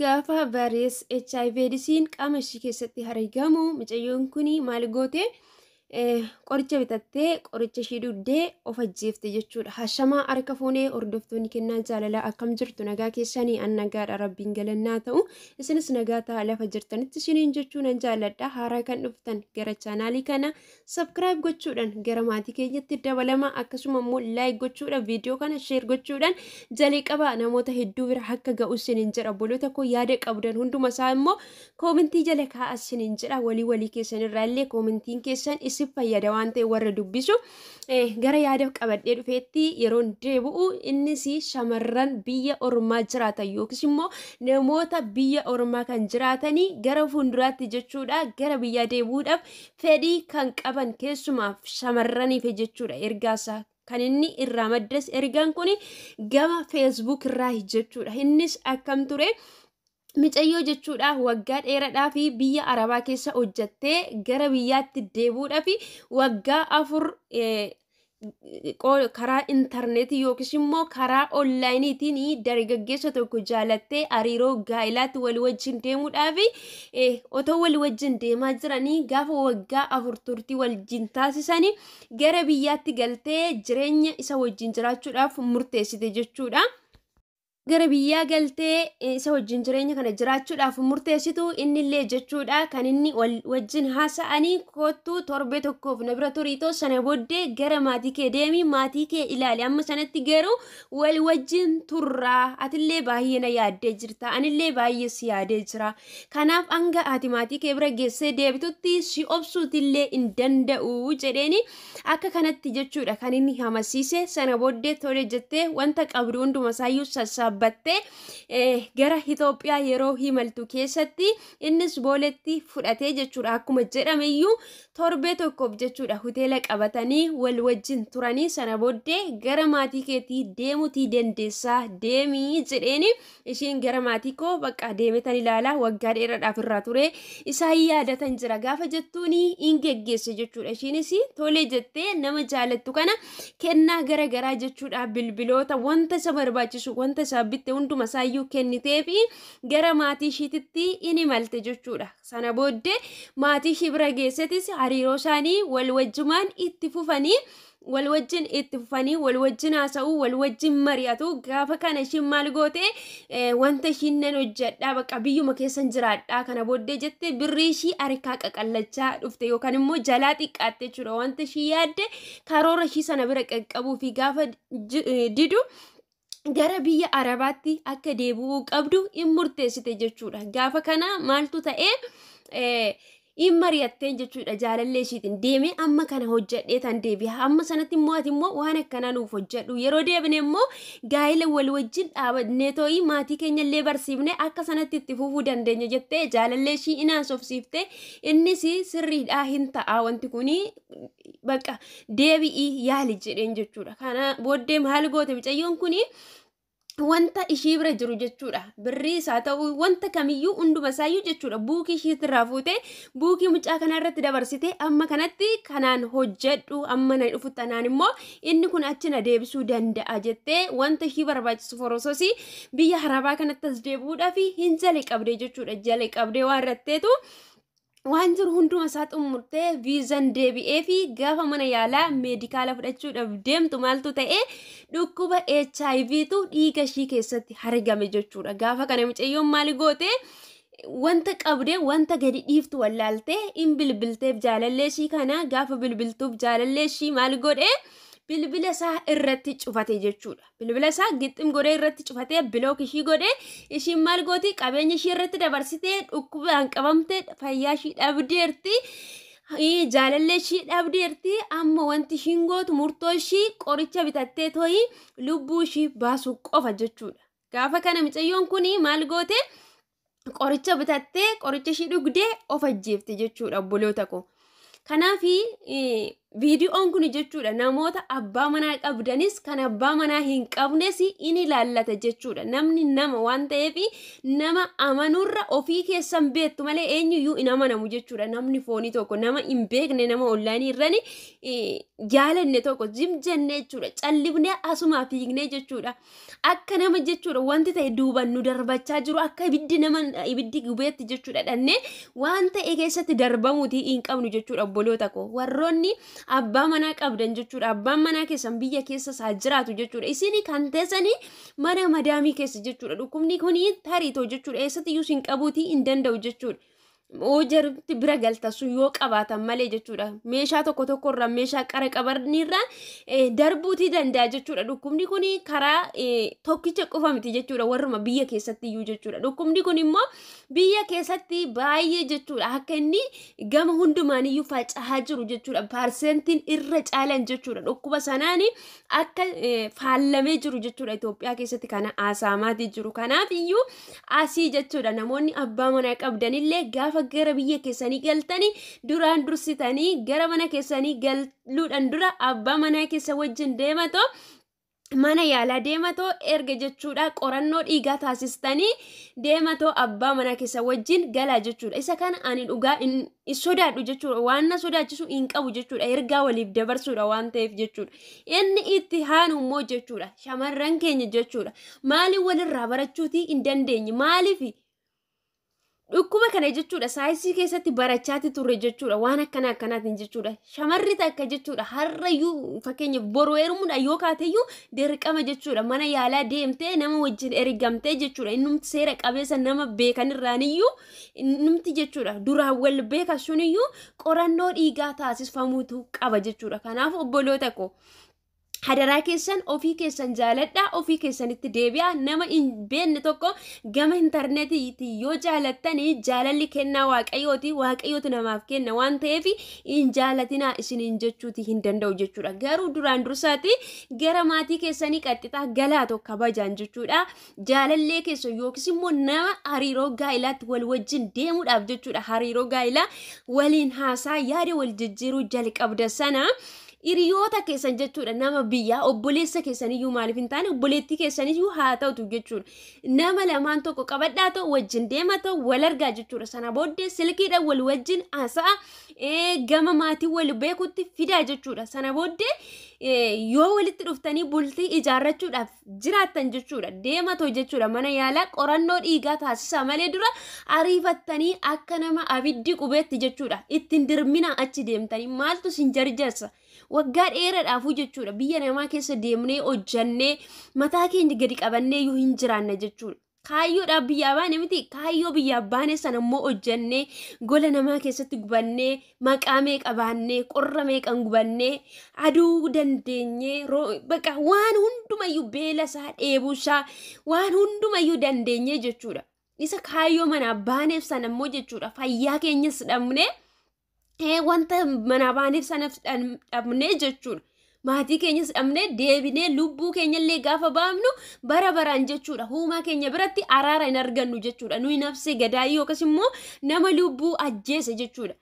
Gaafa vaayirasii HIV AIDSiin qaama ishii keessatti argamu, mucayyoon kun maal goote? Qoricha bitattee, qoricha ishii dhugdee of ajjeefte jechuudha. Hashamaa, harka fuunee hordoftoonni kennaa jaalalaa, akkam jirtu? Nagaa keessanii? An nagaadha, rabbiin galannaa ta'u. Isinis nagaa ta'a lafa jirtanitti isiniin jechuu nan jaalladha. Haaraa kan dhuftan gara chaanaalii kana subscribe gochuudhaan gara maatii keenyatti dabalama. Akkasuma immoo like gochuudhaan, viidiyoo kana share gochuudhaan jalqaba namoota hedduu bira akka ga'u isiniin jedha. Obboloota koo, yaada qabdan hunduma isaa immoo koomentii jala kaa'aa isiniin jedha. Walii walii keessan irraa illee koomentiin keessan isin fayyada waan ta'e warra dubbisu. Gara yaada qabadhee dhufeetti yeroon deebi'u, innis shamarran biyya ormaa jiraatan yookiis immoo namoota biyya ormaa kan jiraatanii gara fuulduraatti jechuudha gara biyyaa deebi'uudhaaf fedhii kan qaban, keessumaaf shamarraniif jechuudha. Ergaasaa kan inni irraa maddas, ergaan kun gama Facebook irraa jechuudha. Innis akkam ture? Micayyoo jechuudha waggaa dheeraadhaa fi biyya arabaa keessa hojjattee gara biyyaatti deebi'uudhaaf waggaa 4 karaa intarneetii yookiis immoo karaa onlaayiniitiin dargaggeessa tokko jaalattee hariiroo gaa'ilaatti walii wajjin deemuudhaaf otoo walii wajjin deemaa jiranii, gaafa waggaa 4 turtii wajjin taasisanii gara biyyaatti galtee jireenya isa wajjin jiraachuudhaaf murteessite jechuudha. Gara biyyaa galtee isa wajjin jireenya kana jiraachuudhaaf murteessitu, innillee jechuudha kan inni wajjin haasa'anii, "Kottuu torbee tokkoof na bira turiitoo, sana booddee gara maatii kee deemi, maatii kee ilaali. Amma sanatti garuu wal wajjin turraa. Atillee baay'ee na yaaddee jirta, anillee baay'ee si yaadee jira. Kanaaf hanga ati maatii kee bira geessee deebitutti si obsuutillee hin danda'u" jedheeni. Akka kanatti jechuudha kan inni hamasiise. Sana booddee tole jettee wanta qabdu hunduma isaayyuu sassaabbattee gara Itoophiyaa yeroo imaltu keessatti innis booletti fudhatee jechuudha. Akkuma jedhameyyuu torbee tokkoof jechuudha hoteela qabatanii wal wajjin turanii, sana booddee "Gara maatii keetii deemuutii dandeessaa, deemii" jedheeni. Ishiin "Gara maatii koo bakka deemetan ilaalaa, waggaa dheeraadhaaf irraa ture, isaan yaadatan jira" gaafa jettuuni hin geggeesse jechuudha. Ishiinis tole jettee nama jaalattu kana kennaa gara garaa jechuudha, bilbiloota, wanta isa barbaachisu, wanta isaa bitte hunduma isaayyuu kennitee fi gara maatii ishiititti in imalte jechuudha. Sana booddee maatii ishii bira geessetis hariiroo isaanii wal wajjumaan itti fufanii, wal wajjin itti fufanii, wal wajjin haasa'uu, wal wajjin mari'atu. Gaafa kana ishiin maal goote? Wanta ishiin "Nan hojjedhaa, bakka biyyuma keessan jiraadhaa kana booddee" jette, birrii ishii harkaa qaqallachaa dhufte yookaan immoo jalaa xiqqaatte jechuudha. Wanta ishii yaadde, karoora ishii sana bira qaqqabuu fi gaafa didu, gara biyya arabaatti akka deebi'uu qabdu in murteessite jechuudha. Gaafa kana maaltu ta'ee? In mari'atteen jechuudha jaalallee ishiitiin, "Deemee amma kana hojjedhee tan deebi'a. Amma sanatti immoo ati immoo waan akkanaa nuuf hojjedhu. Yeroo deebine immoo gaa'ela wal wajjin dhaabannee too'ii maatii keenya illee barsiifne akka sanatti itti fufuu dandeenya" jettee jaalallee ishii in haasofsiifte. Innis "Sirriidhaa, hin ta'a wanti kuni, bakka deebi'ii yaali" jedheen jechuudha. Kana booddee maal goote mucayyoon kuni? Wanta ishii bira jiru jechuudha. Birrii isaa ta'u, wanta kamiyyuu, hunduma isaayyuu jechuudha. Buukii ishiitirraa fuutee buukii mucaa kanaa irratti dabarsitee, "Amma kanatti kanaan hojjedhu, amma na dhufu tanaan immoo inni kun achi na deebisuu danda'a" jettee wanta ishii barbaachisu forososii biyya arabaa kanatti as deebi'uudhaaf hin jale qabdee jechuudha. Jale qabdee waan ratteetu waan jiru hunduma isaa xumurtee viizaan deebi'ee fi gaafa mana yaalaa meedikaala fudhachuudhaaf deemtu maaltu ta'e? Dhukkuba HIVtu dhiiga ishii keessatti argame jechuudha. Gaafa kana mucayyoon maal goote? Wanta qabdee wanta gadi dhiiftu wallaaltee in bilbilteef jaalallee ishii kana. Gaafa bilbiltuuf jaalallee ishii maal godhe? Bilbila isaa irratti cufate jechuudha. Bilbila isaa gixxim godhee irratti cufatee block ishii godhee. Ishiin maal gooti? Qabeenya ishii irratti dabarsitee dhukkubaan qabamte, fayyaa ishii dhabdeerti. Jaalallee ishii dhabdeerti. Amma wanti ishiin gootu, murtoo ishii, qoricha bitattee tooyi lubbuu ishii baasuu qofa jechuudha. Gaafa kana mucayyoon kun maal goote? Qoricha bitattee, qoricha ishii dhugdee of ajjeefte jechuudha, obboloota koo. Kanaafi Viidiyoon kun jechuudha namoota abbaa manaa qabdanis kan abbaa manaa hin qabnes in ilaallata jechuudha. Namni nama waan ta'eef nama amanuurra ofii keessan beektu malee eenyuyyuu hin amanamu jechuudha. Namni foonii tokko, nama hin beekne, nama onlaayinii irrani jaalanne tokko jim jenne jechuudha. Callifnee asumaa fiignee jechuudha. Akka nama jechuudha wanti ta'e duuban nu darbachaa jiru, akka ibiddi nama ibiddi gubeetti jechuudha, dhannee waan ta'e keessatti darbamuutii hin qabnu jechuudha, obboloota koo. Warroonni abbaa manaa qabdan jechuudha, abbaan manaa keessan biyya keessa isaa jiraatu jechuudha, isin kan teessanii mana madaamii keessa jechuudha, dhukkubni kun tariitoo jechuudha eessatti iyyuu isin qabuutii hin danda'u jechuudha. Hoojarti bira galta sun yoo qabaatan malee jechuudha. Meeshaa tokko tokko irraa, meeshaa qara qabanirraa darbuutii danda'a jechuudha. Dhukkubni kun karaa tokkicha qofa miti jechuudha, warruma biyya keessatti iyyuu jechuudha. Dhukkubni kun immoo biyya keessatti baay'ee jechuudha, akka inni gama hundumaaniyyuu faca'aa jiru jechuudha. Paarsentiin irra caalan jechuudha dhukkuba sanaan akka faallamee jiru jechuudha, Itoophiyaa keessatti kana haasa'amaatii jiru. Kanaaf iyyuu asii jechuudha namoonni abbaa manaa qabdanillee gaafa gara biyya keessanii galtanii duraan dursitanii gara mana keessanii galuudhaan dura abbaa manaa keessa wajjin deematoo, mana yaalaa deematoo, erga jechuudha qorannoo dhiigaa taasistanii deematoo abbaa manaa keessa wajjin galaa jechuudha. Isa kana ani dhugaa hin sodaadhu jechuudha. Waan na sodaachisu hin qabu jechuudha. Ergaa waliif dabarsuudha waan ta'eef jechuudha. Inni itti haanu immoo jechuudha, shamarran keenya jechuudha, maaliif walirraa barachuutii hin dandeenye? Maaliif dhukkuba kana jechuudha saayinsii keessatti barachaati turre jechuudha, waan akkana akkanaatiin jechuudha. Shamarri takka jechuudha har'ayyuu, fakkeenyaaf boru heerumuudha yoo kaateyyuu, dirqama jechuudha mana yaalaa deemtee nama wajjin ergamtee jechuudha, innumti seera qabeessa nama beekanirraaniyyuu, innumti jechuudha duraan wal beeka suniyyuu qorannoo dhiigaa taasifamuutu qaba jechuudha. Kanaaf obboloota koo, hadaraa keessan, ofii keessan jaaladhaa, ofii keessanitti deebi'aa. Nama hin beekne tokko gama intarneetiitti yoo jaalattanii, jaalalli kennaa Waaqayyooti, Waaqayyootu namaaf kenna waan ta'eef hin jaalatinaa isiniin jechuuti hin danda'u jechuudha. Garuu duraan dursaati gara maatii keessanii qaxxixaa galaa tokko kabajaan jechuudha. Jaalallee keessa yookiis immoo nama hariiroo gaa'ilaatti wal wajjin deemuudhaaf jechuudha, hariiroo gaa'ilaa waliin haasaa yaada wal jijjiiruu jalqabda sana, hiriyoota keessan jechuudha, nama biyyaa, obboleessa keessaniyyuu maaliif hin taane, obboleettii keessaniyyuu haa ta'utu jechuudha, nama lamaan tokko qabadhaa ta'u wajjin deema ta'u wal argaa jechuudha. Sana booddee silkiidhaan wal wajjin haasa'a, gama maatii wal beekutti fidaa jechuudha. Sana booddee yoo walitti dhuftanii bultii ijaarrachuudhaaf jiraattan jechuudha, deematoo jechuudha mana yaalaa qorannoo dhiigaa taasisaa malee dura ariifattanii akka nama abiddi qubeetti jechuudha ittiin dirmina achi deemtanii maaltu sin jarjarsa? Waggaa dheeraadhaafuu jechuudha biyya namaa keessa deemnee hojjannee mataa keenya gadi qabannee iyyuu hin jiraanna jechuudha. Kaayyoodhaaf biyyaa baane miti, kaayyoo biyyaa baane sana immoo hojjannee gola namaa keessatti gubannee, maqaa meeqa baannee, qorra meeqan gubannee, aduu dandeenyee, bakka waan hundumayyuu, beela isaa, dheebuu isaa, waan hundumayyuu dandeenyee jechuudha. Isa kaayyoo manaa baaneef sana immoo jechuudha fayyaa keenyas dhabnee, wanta manaa baaneef sana dhabnee jechuudha. Maatii keenyas dhabnee deebinee lubbuu keenyallee gaafa baafnu bara baraan jechuudha uumaa keenya biratti araara hin argannu jechuudha. Nuyi nafsee gadaayii yookas immoo nama lubbuu ajjeese jechuudha.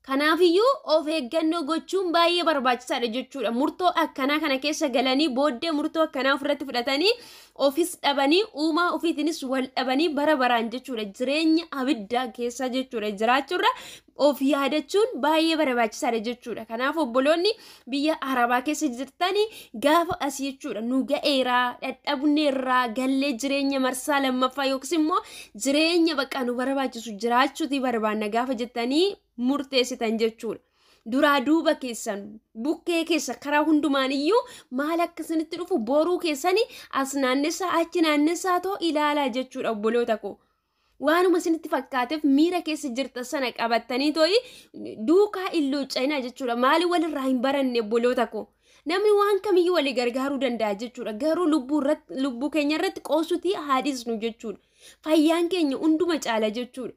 Kanaafiyyuu of eeggannoo gochuun baay'ee barbaachisaadha jechuudha. Murtoo akkanaa kana keessa galanii booddee murtoo akkanaa ofirratti fudhatanii ofis dhabanii uumaa ofiitiinis wal dhabanii bara baraan jechuudha jireenya abiddaa keessa jechuudha jiraachuurra of yaadachuun baay'ee barbaachisaadha jechuudha. Kanaaf obboloonni biyya Arabaa keessa jirtanii gaafa asii jechuudha nu ga'eeraa, dadhabneerraa, gallee jireenya marsaa lammaffaa yookiis immoo jireenya bakka nu barbaachisu jiraachuuti barbaanna gaafa jettanii murteessitan jechuudha. Duraa duuba keessan, bukkee keessa, karaa hundumaaniyyuu maal akka isinitti dhufu, boruu keessanii as naannessaa achi naannessaa too ilaalaa jechuudha, obboloota koo. Waanuma isinitti fakkaateef miira keessa jirtan sana qabattanii too'i duukaa hin luucca'inaa jechuudha. Maali walirraa hin baranne, obboloota koo? Namni waan kamiyyuu walii gargaaruu danda'a jechuudha. Garuu lubbuu keenya irratti qoosutii haa dhiisnu jechuudha. Fayyaan keenya hunduma caala jechuudha.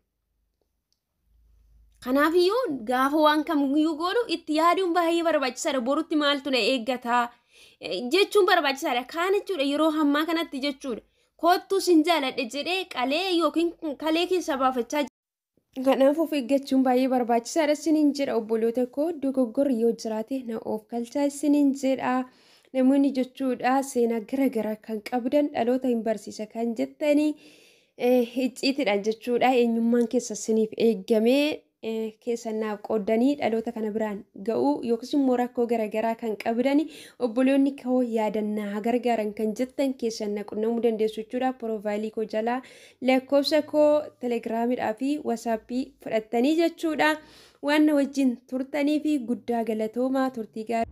Kanaafiyyuu gaafa waan kamiyyuu goonu itti yaaduun baay'ee barbaachisaadha. Borutti maaltu na eeggataa jechuun barbaachisaadha. Kaan jechuudha yeroo ammaa kanatti jechuudha, kottuu sin jaaladhe jedhee qalee yookiin kalee keessa baafachaa Kanaaf of eeggachuun baay'ee barbaachisaadha isiniin jedha obboloota koo. Dogoggorri yoo jiraate na of galchaa isiniin jedha. Namoonni jechuudha seenaa garaagaraa kan qabdan, dhaloota hin barsiisa kan jettanii, icciitiidhaan jechuudha eenyummaan keessa isiniif eeggamee keessan naaf qooddanii dhaloota kana biraan ga'uu, yookiis immoo rakkoo garaagaraa kan qabdani, obboloonni koo yaadannaa gargaaran kan jettan keessan na qunnamuu dandeessu jechuudha. Piroofaayilii koo jalaa lakkoofsa koo Telegiraamidhaa fi Wasaappii fudhattanii jechuudha. Waan na wajjin turtanii fi guddaa galatoomaa, turtii gaarii.